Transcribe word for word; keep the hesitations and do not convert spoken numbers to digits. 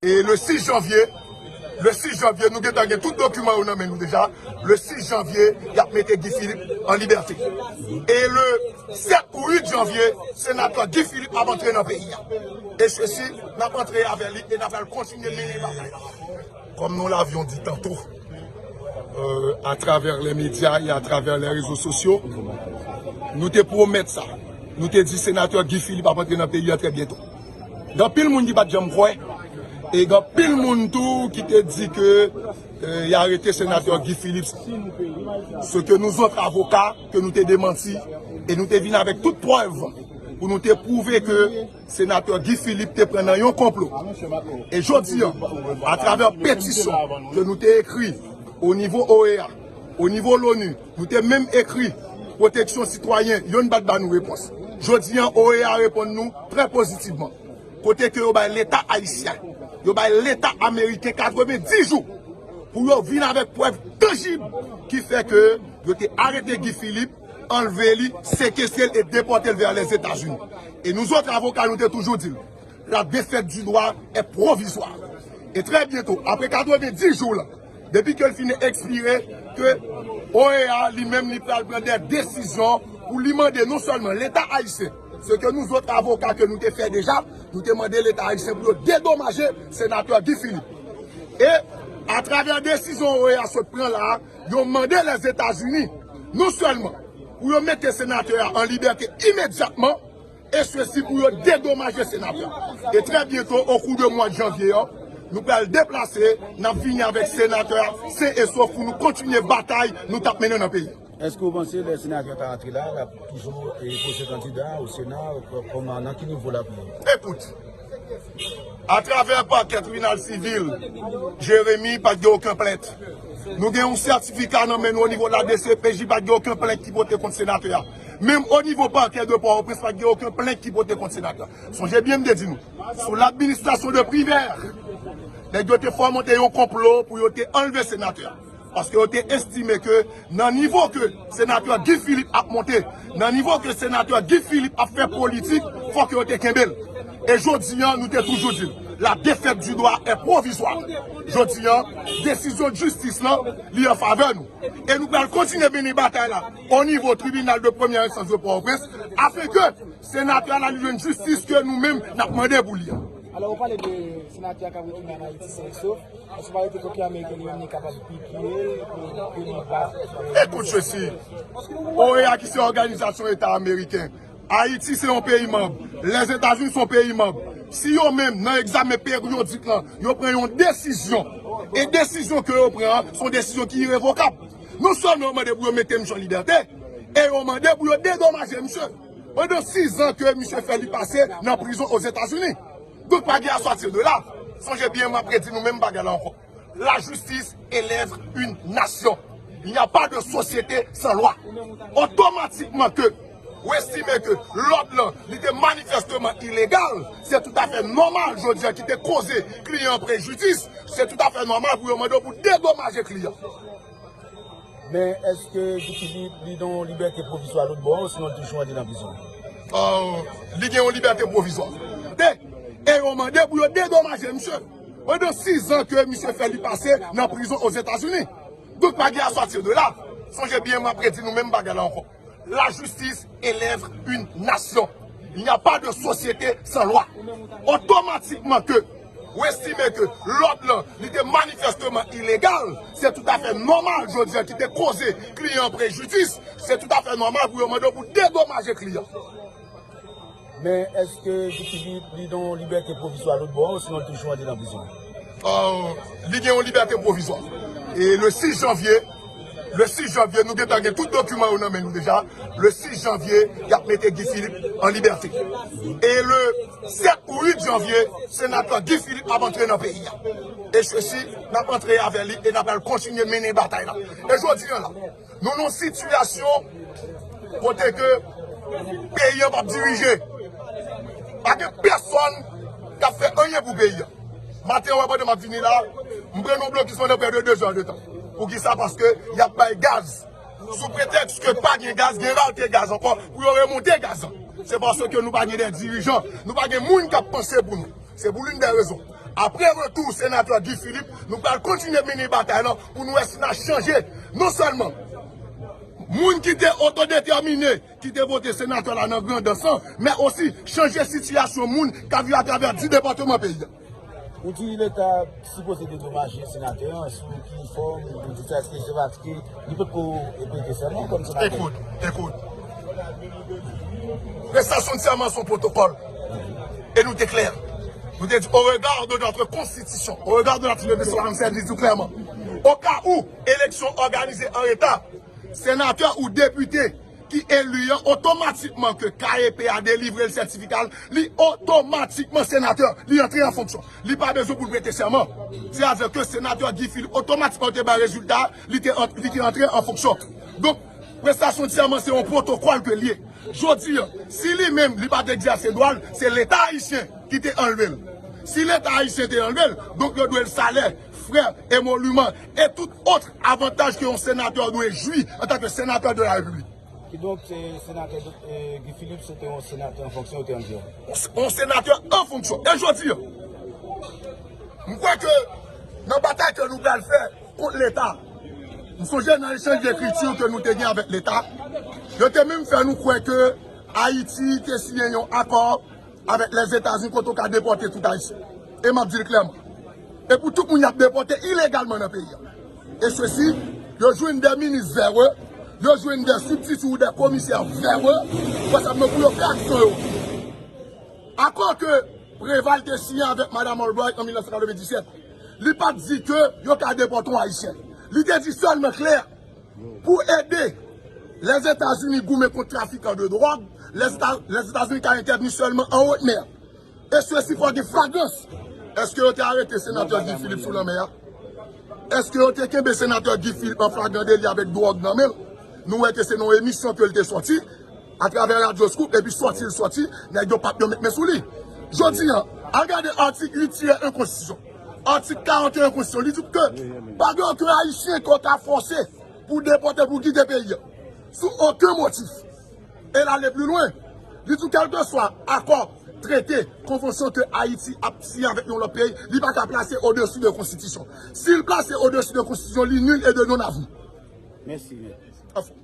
E le sis janvye, le sis janvye, nou gentan gen tout dokiman yo nan men nou deja. Le sis janvye, y ap mete Guy Philippe an libète. E le sèt ou uit janvye, senatè Guy Philippe ap antre nan peyi a. E sesi, n ap antre avè li e n ap al kontinye mennen batay la. Comme nous l'avions dit tantôt, euh, à travers les médias et à travers les réseaux sociaux, nou te pwomèt sa. Nou te di senatè Guy Philippe ap antre nan peyi a trè byento. Gen anpil moun ki pa t janm kwè, e gen anpil moun tou ki te di ke, euh, y arete senatè Guy Philippe. Ce que nous autres avocats, ke nou te demanti, e nou te vin avèk tout prèv pou nou te pwouve ke senatè Guy Philippe te pran nan yon konplo. E jodi a, atravè petisyon ke nou te ekri o nivo O E A, o nivo Loni, nou te menm ekri Pwoteksyon Sitwayen, yo n pa t ba nou repons. Jodi a, O E A reponn nou trè pozitivman. Kote ke yo bay Leta ayisyen, yo bay Leta ameriken katrevenndis jou pou yo vin avèk prèv tanjib ki fè ke yo te arete Guy Philippe, anlve li, sekestre l e depòte l vè Lèzetazini. E nou zòt avoka, nou te toujou di l, la défaite du droit est provisoire. E trè byento, apre katrevenndis jou la, depi ke l fin ekspire, ke O E A li menm li pral pran de desizyon pou li mande non sèlman Leta ayisyen, se ke nou zòt avoka ke nou te fè deja, nou te mande Leta ayisyen pou yo dedomaje senatè Guy Philippe. E atravè desizyon O E A sot pran la, yo mande Lèzetazini non sèlman pou yo mete senatè a an libète imedyatman, e sesi pou yo dedomaje senatè a. E trè byento, o kou de mwa de janvye an, nou pral deplase, n ap vini avèk senatè a sen e sof pou nou kontinye batay nou t ap mennen nan peyi a. Èske w panse lè senatè ta antre la, l ap toujou e, poze kandida o Sena, kòman, nan ki nivo l ap ye? Ekout, atravè pakè tribinal sivil, Jeremi pa t gen okenn plent. Nou gen yon sètifika nan men nou o nivo la D C P J, pa t gen okenn plent ki pote kont senatè a. Menm o nivo pakè de Pòtoprens, pa t gen okenn plent ki pote kont senatè a. Sonje byen m te di nou, sou ladministrasyon de Privert, nèg yo te fòmante yon konplo pou yo te anlve senatè a. Paske yo te estime ke nan nivo ke senatè Guy Philippe ap monte, nan nivo ke senatè Guy Philippe ap fè politik, fòk yo te kenbe l. E jodi a, nou te toujou di l, la défaite du droit est provisoire. Jodi a, desizyon jistis lan, li an favè nou. E nou pral kontinye mennen batay la o nivo tribinal de premyè enstans de Pòtoprens, afin ke senatè a li jwenn jistis ke nou menm n ap mande pou li a. Alò, ou pale de senatè a k ap retounen ann Ayiti sen e sof. Èske w pa rete kote ameriken li menm li kapab pike l pou ke li pa... Ekout sesi, O E A ki se Òganizasyon Eta Ameriken, Ayiti se yon peyi manm, Lèzetazini se yon peyi manm. Si yo menm nan egzamen peryodik lan, yo pran yon desizyon, e desizyon ke yo pran an, se yon desizyon ki irevokab. Non sèlman yo mande pou yo mete misye an libète, e yo mande pou yo dedomaje misye. Pandan sis an ke misye fè li pase nan prizon Ozetazini. Donk, pa gen à sortir de là. Sonje byen, m ap redi nou menm bagay la ankò. La justice élève une nation. Il n'y a pas de société sans loi. Otomatikman ke ou estime ke lòd lan, li te manifesteman ilegal, se toutafè nòmal jodi a ki te koze kliyan an prejidis, se toutafè nòmal pou yo mande w pou dedomaje kliyan. Men èske Guy Philippe li nan yon libète pwovizwa lòt bò a, osinon l toujou antre nan prizon? Ah, li gen yon libète pwovizwa. De, e yo mande pou yo dedomaje misye. Pandan sis an ke misye fè li pase nan prizon Ozetazini. Donk, pa gen à sortir de là. Sonje byen, m ap redi nou menm bagay la ankò. La justice élève une nation. Il n'y a pas de société sans loi. Otomatikman ke ou estime ke lòd lan, li te manifesteman ilegal, se toutafè nòmal jodi a ki te koze kliyan an prejidis, se toutafè nòmal pou yo mande w pou dedomaje kliyan. Men èske Guy Philippe li nan yon libète pwovizwa lòt bò a, osinon l toujou antre nan prizon? Ah, li gen yon libète pwovizwa. E le sis janvye, le sis janvye, nou gentan gen tout dokiman yo nan men nou deja. Le sis janvye, y ap mete Guy Philippe an libète. E le sèt ou uit janvye, senatè Guy Philippe ap antre nan peyi a. E sesi, n ap antre avè li e n ap al kontinye mennen batay la. E jodi a la, nou nan yon sitiyasyon kote ke peyi an p ap dirije. Pa gen pèsonn k ap fè anyen pou peyi an. Maten an, wè, pandan m ap vini la, m pran yon blokis pandan prè de de zè de tan. Poukisa? Paske y ap bay gaz. Sou pretèks ke pa gen gaz, gen rate gaz ankò, pou yo remonte gaz lan. Se paske nou pa gen de dirijan, nou pa gen moun k ap panse pou nou. Se pou l'une des raisons. Apre retou senatè Guy Philippe, nou pral kontinye mennen batay lan pou nou wè si n a chanje non sèlman moun ki te otodetèmine, ki te vote senatè la nan grandans lan, men osi chanje sitiyasyon moun k ap viv atravè dis depatman peyi a. Ou di Leta sipoze dedomaje senatè an, sou ki fòm, ou di sa, èske se paske li potko prete sèman kòm senatè? Écoute, écoute. Prestasyon de sèman se yon pwotokòl. E nou te klè. Nou te di, au regard de notre constitution, au regard de l'article deux cent quarante-sept, li di klèman, au cas où élection organisée en retard, senatè ou depite ki eli an, otomatikman ke K E P a delivre l sètifika l, li otomatikman senatè, li antre an fonksyon. Li pa bezwen pou l prete sèman. Sètadi ke senatè Guy Philippe, otomatikman yo te bay rezilta, li te, an- li te antre an fonksyon. Donk, prestasyon de sèman se yon pwotokòl ke l ye. Jodi a, si li menm, li pa t egzèse dwa l, se Leta ayisyen ki te anlve l. Si Leta ayisyen te anlve l, donk yo dwe l salè, frè, emoliman, e tout autre avantaj ke yon senatè dwe jwi antanke senatè de la Repiblik. Kidonk, se senatè, eh, Guy Philippe, se te yon senatè an fonksyon, ou te ann di an? Yon senatè an fonksyon. E jodi a, m kwè ke nan batay ke nou pral fè kont Leta, m sonje nan echanj dekriti ke nou te gen avèk Leta, yo te menm fè nou kwè ke Ayiti te siyen yon akò avèk Lèzetazini kote w ka depòte tout Ayisyen. E m ap di l klèman. E pou tout moun y ap depòte ilegalman nan peyi a. E sesi, yo jwenn de minis vèrè, yo jwenn de sibtiti ou de komisè vèrè, paske nou pou yo fè aksyon yo. Akò ke Preval te siyen avèk Madanm Albright an mil nèf san katrevendiset, li pa t di ke yo ka depòte yon Ayisyen. Li te di sèlman klè, pou ede Lèzetazini goumen kont trafikan de dwòg, Lèzeta- Lèzetazini ka entèvni sèlman an wot mè. E sesi fò gen flagrans. Èske yo te arete senatè Guy Philippe sou lanmè a? Èske yo te kenbe senatè Guy Philippe an flagran deli avèk dwòg nan men l? Nou wè ke se nan yon emisyon ke l te sòti, atravè Radyo Scoop, epi sòti l sòti, nèg yo p ap yo met men sou li. Jodi a, al gade atik uit tirè en konstitisyon. Atik karant e en konstitisyon, li di ke pa gen okenn Ayisyen ke yo ka fòse pou depòte, pou kite peyi a, sou okenn motif. E l ale pi lwen. Li di kèlkeswa akò, trete, konvansyon ke Ayiti ap siyen avèk yon lòt peyi, li pa ka plase odesi de konstitisyon. Si l plase odesi de konstitisyon, li nil e de non avni. Mèsi, mèsi. Anfen.